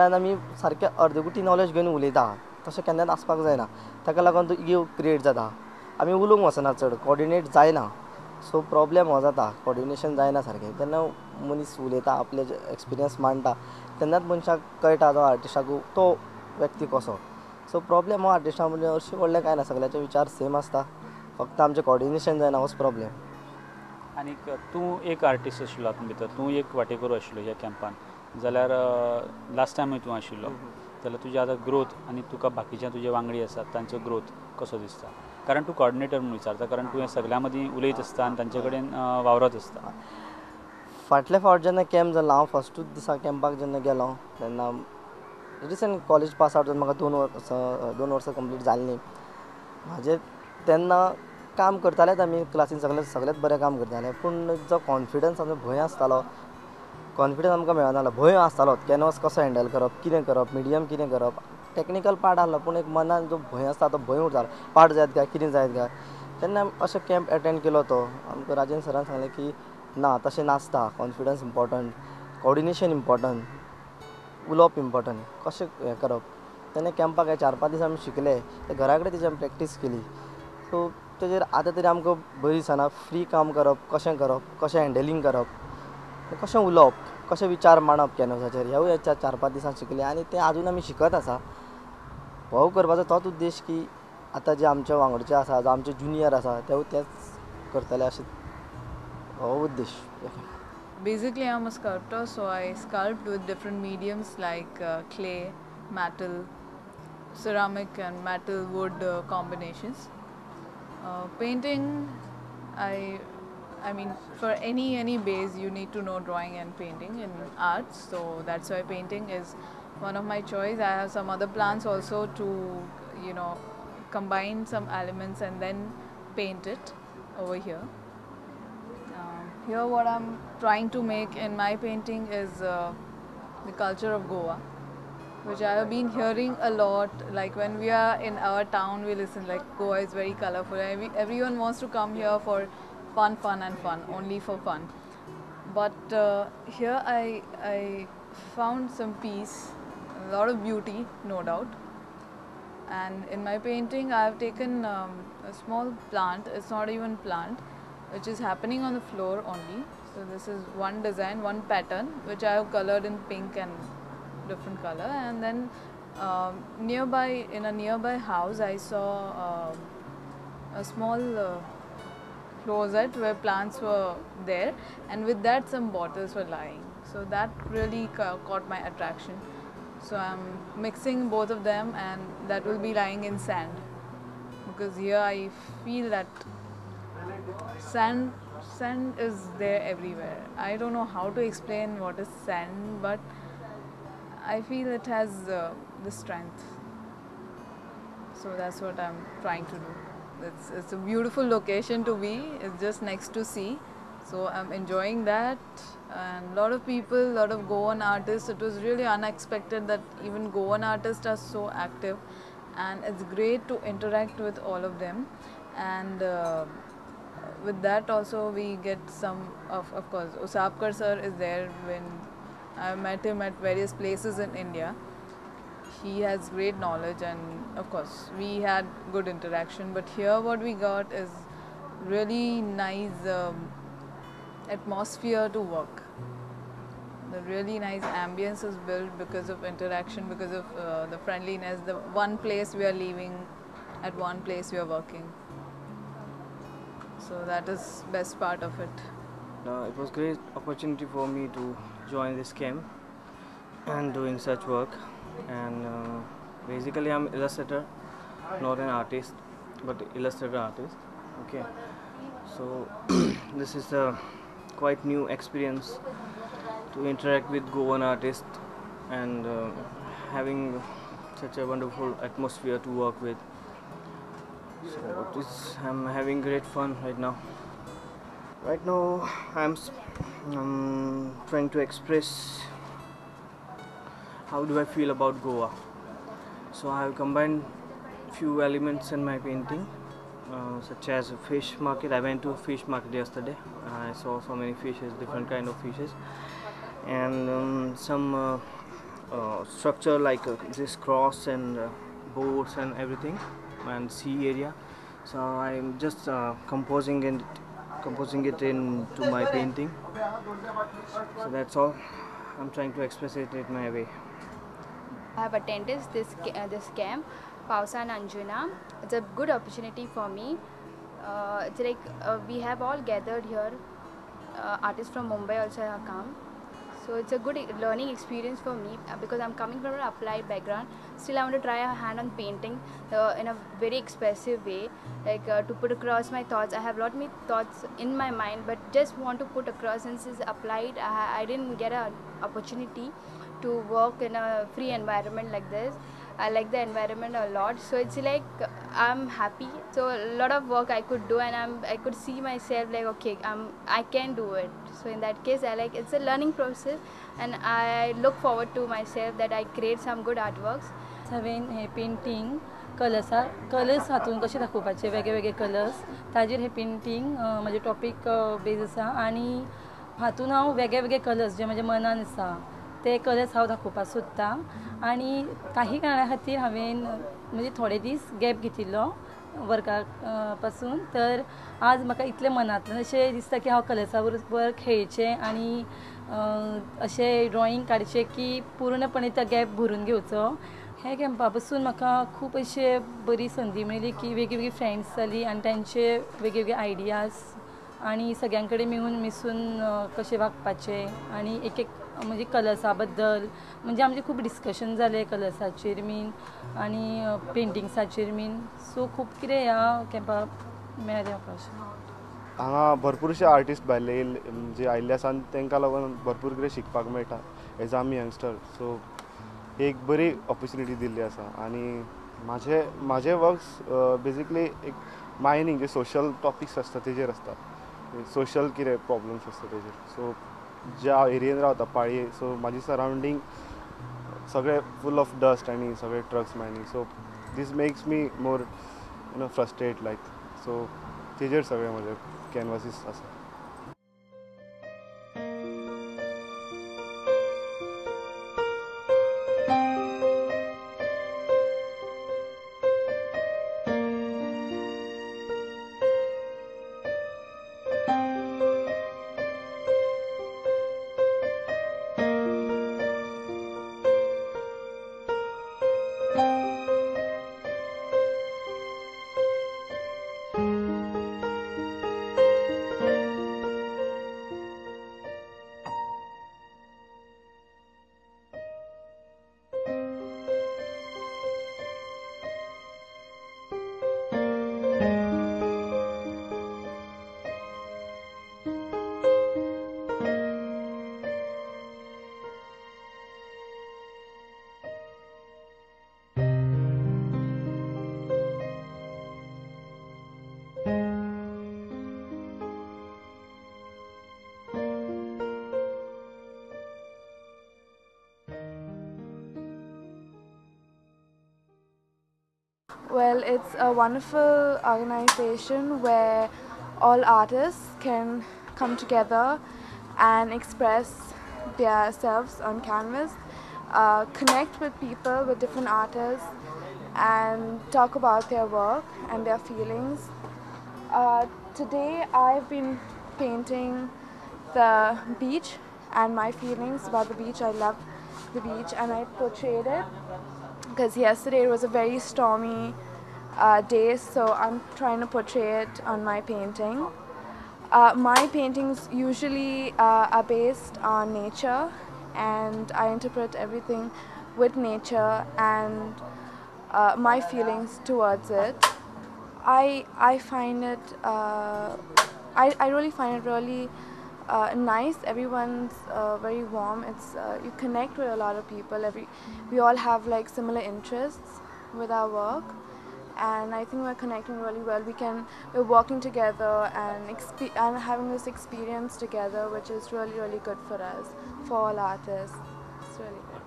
आमी सारकें अर्दकुटी नॉलेज घेवन उलयता, तशें केन्नाच आसपाक जायना. ताका लागून तो इगो क्रिएट जाता. आमी उलोवंक वचना चड, कॉर्डिनेट जायना. सो प्रॉब्लेम हो जाता, कॉर्डिनेशन जायना सारकें. तेन्ना मनीस उलयता, आपले एक्सपिरियन्स मांडटा, तेन्नाच मनशाक कळटा तो आर्टिस्टाक तो व्यक्ती कसो. सो प्रॉब्लेम हो आर्टिस्टा म्हणजे अशें व्हडलें कांय ना, सगळ्याचे विचार सेम आसता, फक्त आमचें कॉर्डिनेशन जायना होच प्रॉब्लेम. आनीक तूं एक आर्टिस्ट आशिल्लो हातूंत भितर, तूं एक वांटेकरू आशिल्लो ह्या कॅम्पान, जाल्यार लास्ट टायमूय तूं आशिल्लो, जाल्यार तुजी आतां ग्रोथ आनी तुका बाकीच्या तुजे वांगडी आसात तांचो ग्रोथ कसो दिसता? कारण तूं कॉर्डिनेटर म्हणून विचारता, कारण तूं हें सगळ्यां मदीं उलयत आसता आनी तांचे कडेन वावरत आसता. फाटल्या फावट जेन्ना कॅम्प जालो, हांव फस्टूच दिसा कॅम्पाक जेन्ना गेलो तेन्ना रिसंट कॉलेज पास आवट जावन म्हाका 2 वर्सां कंप्लीट जाल्लीं म्हाजें. तेन्ना काम करतालेच आमी क्लासीन, सगळेच बरें काम करताले, पूण जो कॉन्फिडन्स आमचो भंय आसतालो, कॉन्फिडन्स आमकां मेळनासलो, भंय आसतालो कॅनवास कसो हँडल करप, कितें करप, मिडियम कितें करप, टॅक्निकल पार्ट आसलो, पूण एक मनान जो भंय आसता तो भंय उरतालो, पार्ट जायत काय कितें जायत काय. तेन्ना अशें कॅम्प एटेंड केलो तो आमकां राजेंद्र सरान सांगलें की ना तशें नासता, कॉन्फिडन्स इम्पॉर्टंट, कॉर्डिनेशन इम्पॉर्टंट, उलोवप इम्पॉर्टंट, कशें हें करप. तेन्ना कॅम्पाक 4-5 दीस आमी शिकले, ते घरा कडेन तेजी आमी प्रॅक्टीस केली. सो तेजेर आतां तरी आमकां बरी दिसना, फ्री काम करप, कशें करप, कशें हँडलिंग करप, कशें उलोवप, कशें विचार मांडप कॅनवासाचेर, ह्यावूय 4-5 दिसां शिकले आनी तें आजून आमी शिकत आसा. हो करपाचो तोच उद्देश की आतां जे आमच्या वांगडचे आसा, जे आमचे ज्युनियर आसा, तेवूय तेंच करतले अशें हो उद्देश. Basically, I'm a sculptor, so I sculpt with different mediums like clay, metal, ceramic and metal wood combinations. Painting, I mean, for any base you need to know drawing and painting in arts, so that's why painting is one of my choice. I have some other plans also to, you know, combine some elements and then paint it over here. Here what I'm trying to make in my painting is the culture of Goa, which I have been hearing a lot. Like when we are in our town, we listen like Goa is very colorful. Everyone wants to come here for fun, fun and fun, only for fun. But here I found some peace, a lot of beauty, no doubt. And in my painting, I have taken a small plant. It's not even plant, which is happening on the floor only. So this is one design, one pattern, which I have colored in pink and different color. And then nearby, in a nearby house, I saw a small closet where plants were there, and with that some bottles were lying. So that really caught my attraction. So I'm mixing both of them, and that will be lying in sand, because here I feel that sand is there everywhere. I don't know how to explain what is sand, but I feel it has the strength. So that's what I'm trying to do. It's a beautiful location to be. It's just next to sea. So I'm enjoying that, and a lot of people, a lot of Goan artists. It was really unexpected that even Goan artists are so active, and it's great to interact with all of them. And with that also we get some, of course, Usapkar sir is there. When I met him at various places in India, he has great knowledge, and of course we had good interaction. But here what we got is really nice atmosphere to work. The really nice ambience is built because of interaction, because of the friendliness. The one place we are leaving, at one place we are working. So that is best part of it. It was great opportunity for me to join this camp and doing such work. And basically I'm illustrator, not an artist, but illustrator artist. Okay, so this is a quite new experience to interact with Goan artists and having such a wonderful atmosphere to work with. So I'm having great fun right now. Right now I'm trying to express how do I feel about Goa. So I have combined few elements in my painting, such as a fish market. I went to a fish market yesterday. I saw so many fishes, different kind of fishes, and some structure like this cross and boats and everything and sea area. So I'm just composing it into my painting. So that's all. I'm trying to express it in my way. I have attended this camp, Pavsan Anjuna. It's a good opportunity for me. It's like we have all gathered here. Artists from Mumbai also have come. So it's a good learning experience for me because I'm coming from an applied background. Still, I want to try a hand on painting in a very expressive way, like to put across my thoughts. I have a lot many thoughts in my mind, but just want to put across. Since it's applied, I didn't get an opportunity to work in a free environment like this. I like the environment a lot, so it's like I'm happy. So a lot of work I could do, and I could see myself like, okay, I can do it. So in that case, I like it's a learning process, and I look forward to myself that I create some good artworks. हांवें हे painting colours हातून कशें दाखोवपाचे वेगळे वेगळे colours ताजेर हे painting म्हजें topic बेज आसा आनी हातून हांव वेगळे वेगळे कलर्स जे म्हज्या मनान आसा ते कलर्स हांव दाखोवपाक सोदता आनी काही कारणा खातीर हांवें म्हणजे थोडे दीस गॅप घेतिल्लो वर्का पासून तर आज म्हाका इतलें मनांतल्यान अशें दिसता की हांव कलर्सा बरोबर खेळचें आनी अशें ड्रॉइंग काडचें की पूर्णपणे तो गॅप भरून घेवचो. हे कॅम्पा पासून म्हाका खूब अशें बरी संदी मेळ्ळी की वेगळी वेगळी फ्रेंड्स जाली आनी तांचे वेगळे वेगळे आयडियाज आनी सगळ्यां कडेन मेळून मिसून कशें वागपाचें आनी एक एक म्हणजे कलर्सा बद्दल म्हणजे आमचें खूब डिस्कशन जालें कलर्साचेर बीन आनी पेंटिंग्साचेर बीन. सो खूब कितें ह्या कॅम्पाक मेळ्ळें म्हाका अशें. हांगा भरपूरशे आर्टिस्ट भायले जे आयिल्ले आसा आनी तांकां लागून भरपूर कितें शिकपाक मेळटा एज आमी यंगस्टर. सो एक बरी ऑपॉर्च्युनिटी दिल्ली आसा आनी म्हाजे वर्क्स बेजिकली एक मायनींग जे सोशल टॉपिक्स आसता तेजेर आसता, सोशल कितें प्रॉब्लम्स आसता तेजेर. सो ज्या एरियेन रावता पाळये, सो म्हाजी सरावंडींग सगळे फूल ऑफ डस्ट आनी सगळे trucks mining. So this makes me more you know frustrate like. So तेजेर सगळे म्हजे कॅनवासीस आसा. Well, it's a wonderful organization where all artists can come together and express themselves on canvas, connect with people, with different artists, and talk about their work and their feelings. Today I've been painting the beach and my feelings about the beach. I love the beach and I portrayed it because yesterday it was a very stormy day, so I'm trying to portray it on my painting. My paintings usually are based on nature, and I interpret everything with nature and my feelings towards it. I find it, I really find it really nice. Everyone's very warm. It's you connect with a lot of people. We all have like similar interests with our work, and I think we're connecting really well. We're working together and having this experience together, which is really really good for us, for all artists. It's really good.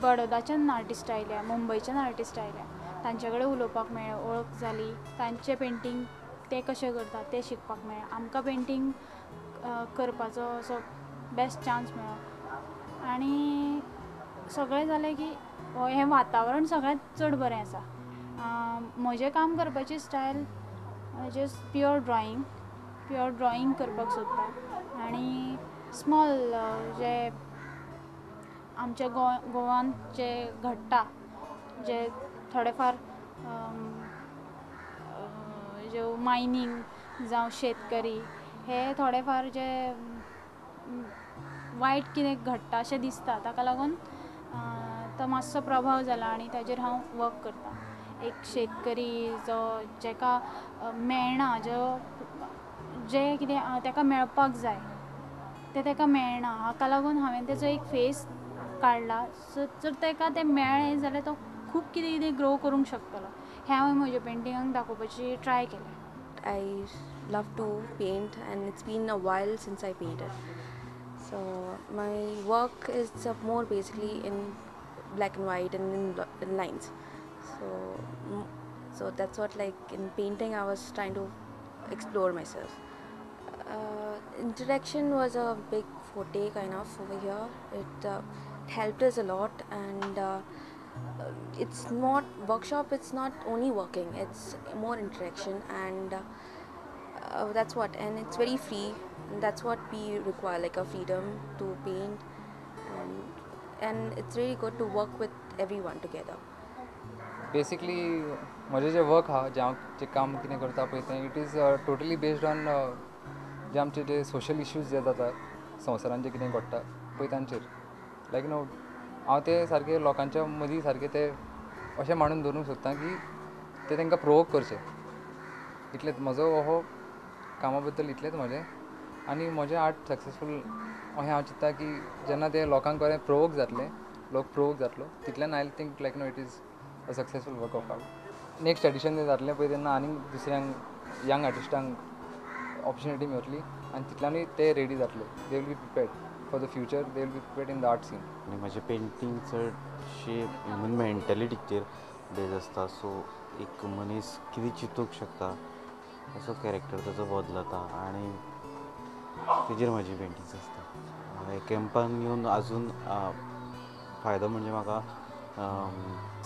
बडोदाच्यान artist आयल्या, मुंबयच्यान artist आयल्या, तांचे कडेन उलोवपाक मेळ्ळें, वळख जाली, तांचें painting ते कशें करतात तें शिकपाक मेळ्ळें. आमकां पेंटींग करपाचो असो बेस्ट चान्स मेळ्ळो आनी सगळें जालें की हें वातावरण सगळ्यांत चड बरें आसा. म्हजें काम करपाची style just pure drawing, pure drawing करपाक सोदता आनी स्मॉल जे आमच्या गोवान जे घडटा, जे थोडे फार ज्यो मायनींग जावं शेतकरी हे थोडे फार जे वायट कितें घडटा अशें दिसता, ताका लागून तो मातसो प्रभाव जाला आनी ताजेर हांव वर्क करता. एक शेतकरी जो जेका मेळना, जो जें कितें ताका मेळपाक जाय तें ताका मेळना, हाका लागून हांवें तेजो एक फेस काडला. सो जर ताका तें मेळ्ळें जाल्यार तो खूब कितें कितें ग्रो करूंक शकतलो, हें हांवें म्हज्या पेंटिंगाक दाखोवपाची ट्राय केलें. I love to paint and it's been a while since I painted. So my work is more basically in black and white and in lines. So that's what, like in painting I was trying to explore myself. Interaction was a big forte kind of over here. It helped us a lot, and it's not workshop, it's not only working, it's more interaction, and that's what, and it's very free, and that's what we require, like a freedom to paint, and it's really good to work with everyone together. Basically म्हजें जें work आहा, जें हांव जें काम कितें करता पळय तें it is totally based on जे आमचे जे सोशल इश्यूज जे जाता संवसारान जे कितें घडटा पळय तांचेर. लायक नो हांव ते सारके लोकांच्या मदीं सारके ते अशें मांडून दवरूंक सोदता की ते तांकां प्रोवोक करचे. इतलेंच म्हजो हो कामा बद्दल इतलेंच म्हजें, आनी म्हजें आर्ट सक्सेसफूल अशें हांव चिंत्ता की जेन्ना ते लोकांक बरें प्रोवोक जातलें, लोक प्रोवोक जातलो तितल्यान I think like no it is a successful work of art. Next edition जें जातलें पळय तेन्ना आनीक दुसऱ्यांक यंग आर्टिस्टांक ऑपॉर्च्युनिटी मेळटली आनी तितल्यानूय ते रेडी जातले. They will be prepared for the future, they will be prepared in the art scene. आनी म्हजें पेंटींग चडशें ह्युमन मेंटेलिटीचेर बेज आसता. सो एक मनीस कितें चिंतूंक शकता असो कॅरेक्टर ताचो बदलता आनी तेजेर म्हजी पेंटिंग्स आसता. कॅम्पान येवन आजून फायदो म्हणजे म्हाका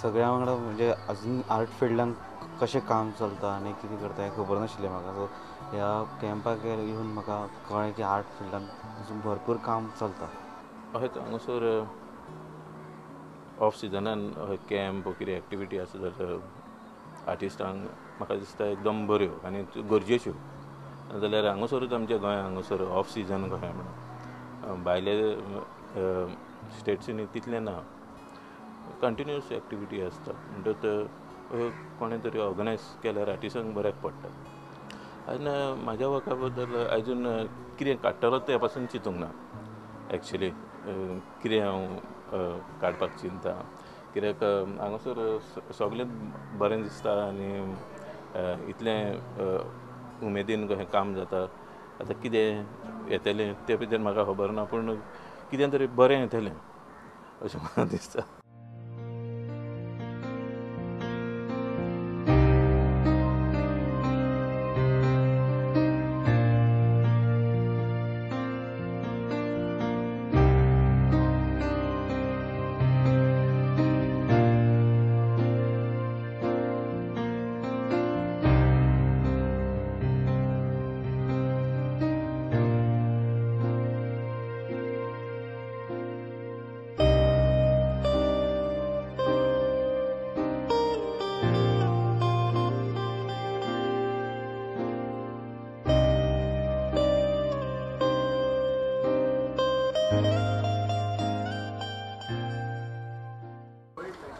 सगळ्यां वांगडा म्हणजे आजून आर्ट फिल्डान कशें काम चलता आनी कितें करता हें खबर नाशिल्लें म्हाका. सो ह्या कॅम्पाक येवन म्हाका कळ्ळें की आर्ट फिल्डान अजून भरपूर काम चलता. अशेंच हांगासर ऑफ सिजनान कॅम्प कितें एक्टिविटी आसा जाल्यार आर्टिस्टांक म्हाका दिसता एकदम बऱ्यो आनी गरजेच्यो. जाल्यार हांगासरूच आमच्या गोंया हांगासर ऑफ सिजन कशें म्हणून भायले स्टेट्सींनी तितलें ना, कंटिन्युअस एक्टिविटी आसता. म्हणटकच कोणें तरी ऑर्गनायज केल्यार आर्टिस्टांक बऱ्याक पडटा. आनी म्हाज्या वर्का बद्दल अजून कितें काडटलो तें पासून चिंतूंक ना. एक्चुली कितें हांव काडपाक चिंता, कित्याक हांगासर सगळें बरें दिसता आनी इतलें उमेदीन कशें काम जाता. आतां कितें येतलें तें भितर म्हाका खबर ना, पूण कितें तरी बरें येतलें अशें म्हाका दिसता.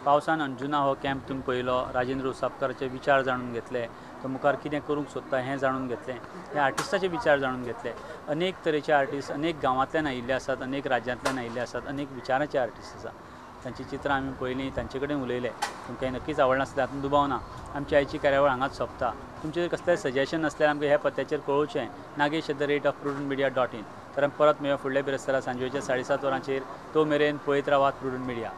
पावसान अंजुना हो कॅम्प तुमी पळयलो, राजेंद्र उसापकाराचे विचार जाणून घेतले, तो मुखार कितें करूंक सोदता हें जाणून घेतलें, ह्या आर्टिस्टाचे विचार जाणून घेतले. अनेक तरेचे आर्टिस्ट अनेक गांवांतल्यान आयिल्ले आसात, अनेक राज्यांतल्यान आयिल्ले आसात, अनेक विचारांचे आर्टिस्ट आसात. तांची चित्रां आमी पळयलीं, तांचे कडेन उलयले. तुमकां नक्कीच आवडनासलें हातूंत दुबाव ना. आमची आयची कार्यावळ हांगाच सोंपता. तुमचें कसलें सजेशन आसल्यार आमकां ह्या पत्त्याचेर कळोवचें, nagesh@prudentmedia.in. तर आमी परत मेळया फुडल्या बिरेस्तारा सांजवेळच्या 7:30 वरांचेर. तो मेरेन पळयत रावात प्रुडंट मिडिया.